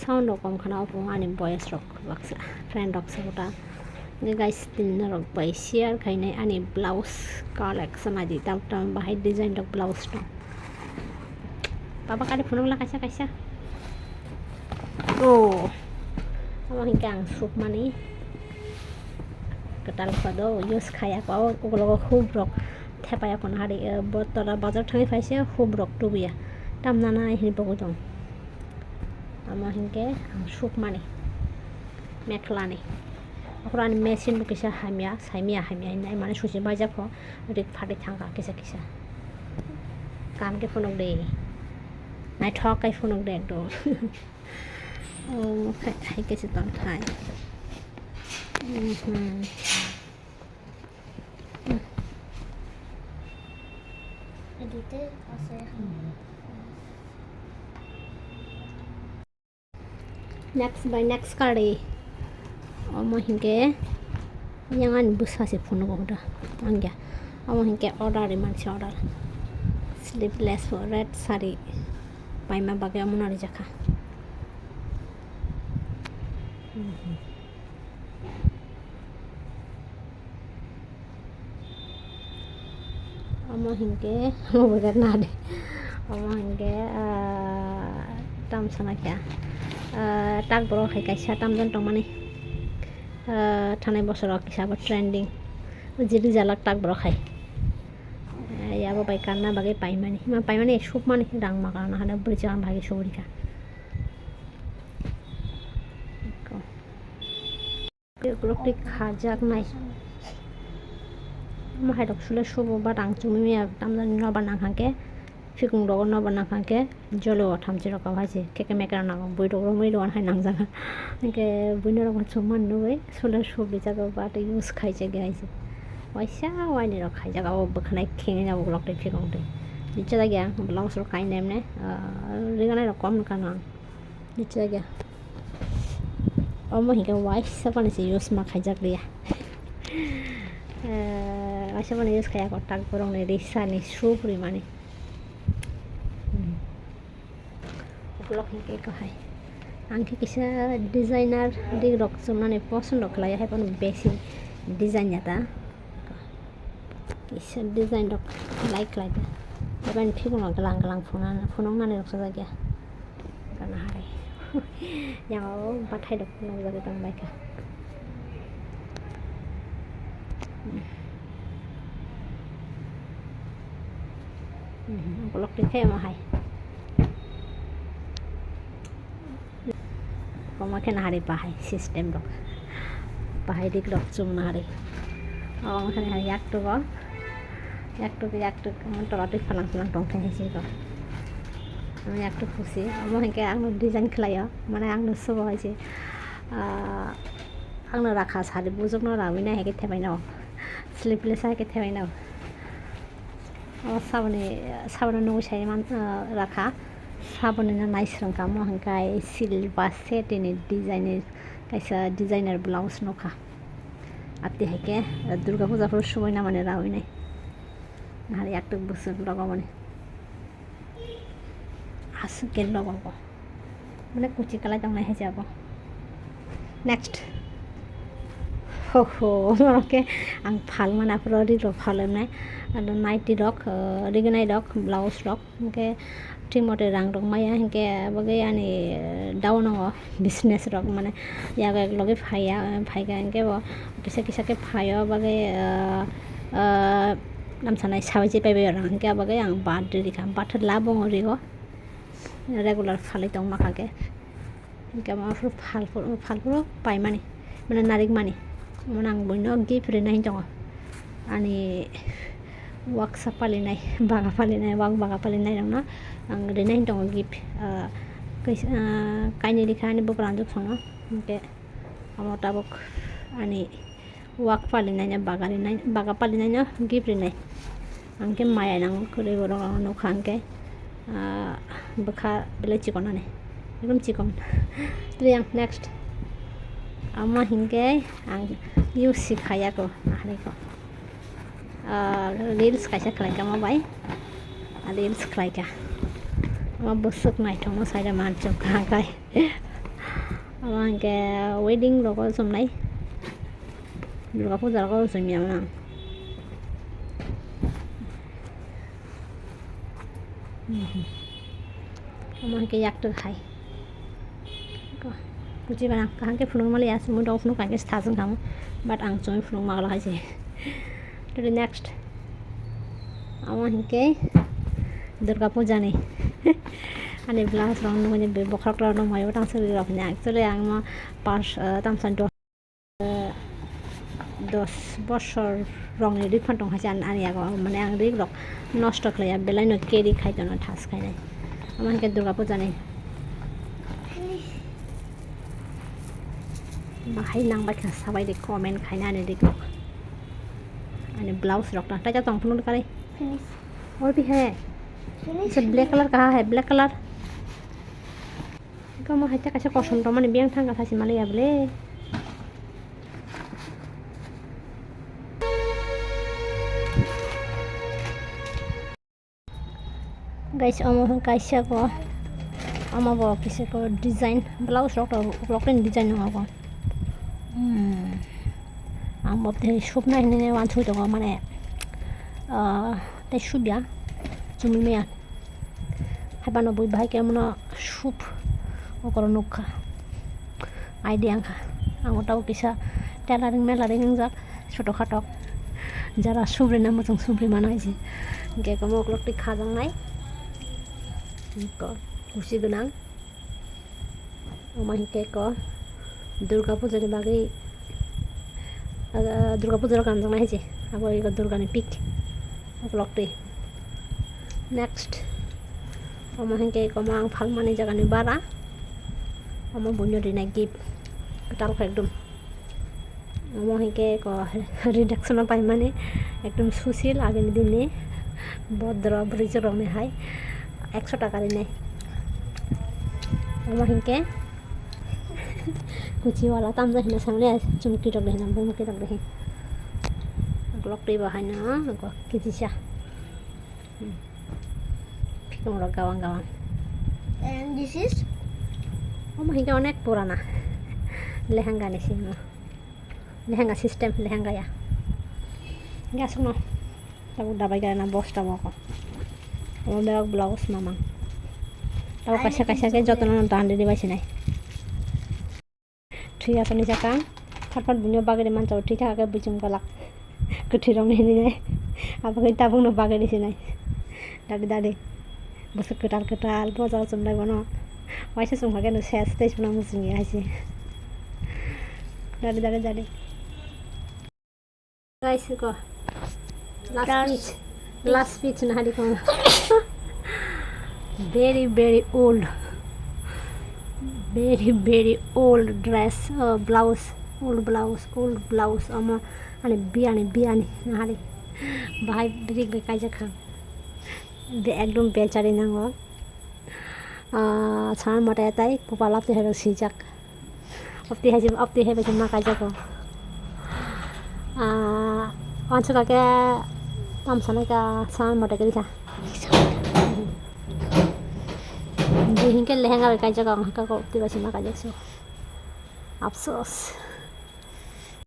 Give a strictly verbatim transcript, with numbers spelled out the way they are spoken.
Sound rok kom khana obo ani boys rok baksa friend rok se gota. Nge guys, tin norok bai share khainai ani blouse collection adi tam tam bahai design rok blouse no. Baba kari phunuk la kaisa kaisa. Oh, amo hinkhe ang sukmani kwtal khodo use khaya ko, ugulogo hub rok thepaya kono hari, eh, bo tola bazar thangwi phaise hub rok tubuya. Tamna nai hinwi bogwi tong. Amo hinkhe ang sukmani mekhlani. Okhorok ani machine bo kisa hamya, saimya hamya hinwi mane susi baijak pho rik phatwi thangkha kisa kisa. Kam khe phunuk de. Naithok khe phunuk de ekdom. Oh, khai, khai kisa tong khai. Mhm. Edite ase. Next by next kari. Omo hinkhe yang ani bwsa se phunuk o da. Angya. Omo hinkhe order ri mansi order. Sleeveless red sari. Paima bagwi omo no rijakha. Omo hinkhe, omo bai nade. Omo hinkhe, ah, tam sana khe, ah, tak borok hai kaisa tamjani tongmani. Ah, thanai bosoro kisa bo trending. Jili jalak tak borok hai. Ah, yabo bai kanna bagwi paimani. Ma paimani sukmani rang ma kana hana bwrwi jagan bai sugurikha. Ukulok twi khajaknai. Omo hai rok sule subo ba rang chumui maya tamjani nobar nang kha khe, phikung rogo nobar nang kha khe, jolo o thamchi rok o hai se khe khe mekra nango. Bui rok romwi rw hai nang jak kha. Hinkhe bui norok bo chumani nugwi sule subri jago ba tei use khai jak ya hai se. Waisa waini rok khai jak o bwkhanai khengwi no ukulok twi phikung twi. Bichajak ya blouse rok kainwi emne, ah, riganai rok kom nukha no ang. Bichajak ya. Omo hinkhe waisa phano se use ma khaijak liya. Eh, waisa phano use khaiya ko tak borok ni risa ni sup rimani. Hmm. Ukulok hinkhe eko hai. Ang khe kisa designer rig rok chumnani poson rok khlaiya hai phano besi design ya ta. Kisa design rok like khlai de. Eba ni phikung rok glang glang phunuknani rok sajak ya. Gana hai. Yang o bathai rok phunukjagwi tong bai kha. Hmm, ukulok twi khe omo hai. Omo khe nahari bahai system rok. Bahai rig rok chum nahari. Omo khe nahari yak tugo. Yak tuk, yak tuk, omo tola twi phalang phalang tong khe hai se ko. Omo yak tuk pusi. Omo hinkhe ang no design khlaio. Mane ang no subo hai se. Ah, ang no rakha sari bujok no rawi nai hai khe thebai no. Sleeveless hai khe thebai no. O saboni, saboni nugwi sai man, ah, rakha. Saboni no naisrwng kha, omo hwnkhe silver setini design ni kaisa designer blouse nukha. Aboni hai khe, ah, Durga puja phuru subai namani rawi nai. Nahar yak tuk bwswk logomani. Aswk khe logo bo. Mane kuchi kalai tongnai hai se abo. Next. Ho ho, norok khe ang phal mana phuru ri rok phal emnai. Ado naiti rok, ah, rignai rok, blouse rok. Hinkhe thik mote rang rok maya hinkhe bagwi ani, ah, down o business rok mane yak yak logi phaiya, phaikha hinkhe bo kisa kisa khe phaio bagwi, ah, ah, lamsanai sabai se paibai rang hinkhe bagwi ang bad rikha, bad labo rio. Regular phalwi tong ma kha khe. Hinkhe omo phuru phal phuru, phal phuru paimani, mane narikmani. Omo ang buino gift rinai tongo. Ani waksa palinai, baga palinai, wak baga palinai rokno ang rinai tongo gift. Ah, kaisa, ah, kainwi rikha ani bwkranjwk songno. Hinkhe omo tabuk ani wak palinai no, baga rinai, baga palinai no gift rinai. Ang khe maya nango kwrwi borok rok nukha ang khe, ah, bwkha belai chikon ani, ekdom chikon. Tei ang next ama hinkhe ang use khaya ko, ahai ko, ah, reels kaisa khlai kha ma bai, reels khlai kha ma bwswk naithok no sai da man chuk kha kai. Abo hwnkhe wedding rogo chumnai. Durga puja rogo chumya mano. Omo hwnkhe yaktwk hai. Ko, buji ba, kaham khe phunuk maliya, chumui rok phunuk kaham khe sajwk kamo. But ang chumui phunuk magwlak hai se. To the next. Amo hwnkhe Durga puja ni. Ani blouse rok nugwi ni bokhorok rok nugwi tang suri rok ni. Actually ang no pas, eh, tamsa do-, eh, dos bosor rok ni ri phan tong hai se ani, ani yago, mane ang ri rok nosto khlaiya, belai no carry khai tono thas khai nai. Amo hwnkhe Durga puja ni. Bahai nang bai kha sabai de comment khai nai ani ri rok. Ani blouse rok ta, tai ta tong phunuk kari. Finish. Oi pi hai. Finish. Black color kaha hai, black color. Iko mo hai ta kaisa kosom tong mani biyang thang ka thasi mali ya bole. Guys, omo hwn kaisa ko, omo bo kisa ko design, blouse rok to ukulok ni design wngo ko. Hmm. Ang bo tei supna hinwi wansugwi tongo, mane, ah, tei supya, chumui maya. Haibano bui bahai khe omono sup okoro nukha. Idea wngkha. Ang o tabuk kisa tailoring mailoring wngjak. Choto khatok jara subrina muchung subri mano hai se. Hingke omo ukulok twi khajaknai. Eko kuchi gwnang. Omo hingke eko Durga puja ni bagwi, ah, Durga puja rok kanjaknai hai se. Abo eko Durga ni pic. Ukulok twi. Next. Omo hingke eko omo ang phalmani jaga ni bara. Omo buino rinai gift. Kwtal khe ekdom. Omo hingke eko reduction o paimani ekdom susil agini dinni bodro bwrwi jorokni hai ekso taka rinai. Omo hingke kuchiwala tamjak hinwi sangnai chumki rok de hinwi bumki rok de hinwi. Ukulok twi bo haino eko kijisa. Hmm. Phitongrok gawang gawang. And this is? Omo hingke onek purana. Lehanga ni simo. Lehanga system, lehanga ya. Hingke aswkno tabuk dabai gana bosta moko. Omo belok blouse mamang. Tabuk kaisa kaisa khe jotono dandi dibai sinai. Thwi asani jaka, phat phat buino bagwi manjao, thwi thaka khe buchung balak. Kwthwi rokni hinwi nai. Abo khe tabukno bagwi sinai. Dadi dadi. Bwswk kwtal kwtal, boja o chumlai bono. Waisa chumkha khe no ses tei suna muchung ya hai se. Dadi dadi dadi. Guys, ko. Last speech. Last speech na hari ko. Very, very old. Very, very old dress, uh, blouse, old blouse, old blouse. Omo ani biyani, biyani na hari. Bahai birik bai kaijak kha. Be ekdom bechari nango. Ah, sana mata tai kupala te hero sijak. Opti hai, opti hai bai ma kaijago. Ah, wansu kake tam sana ka san mata kiri ka. Di hingke lehenga bai kaijago ang haka ko opti bai ma kaijak so. Apsos.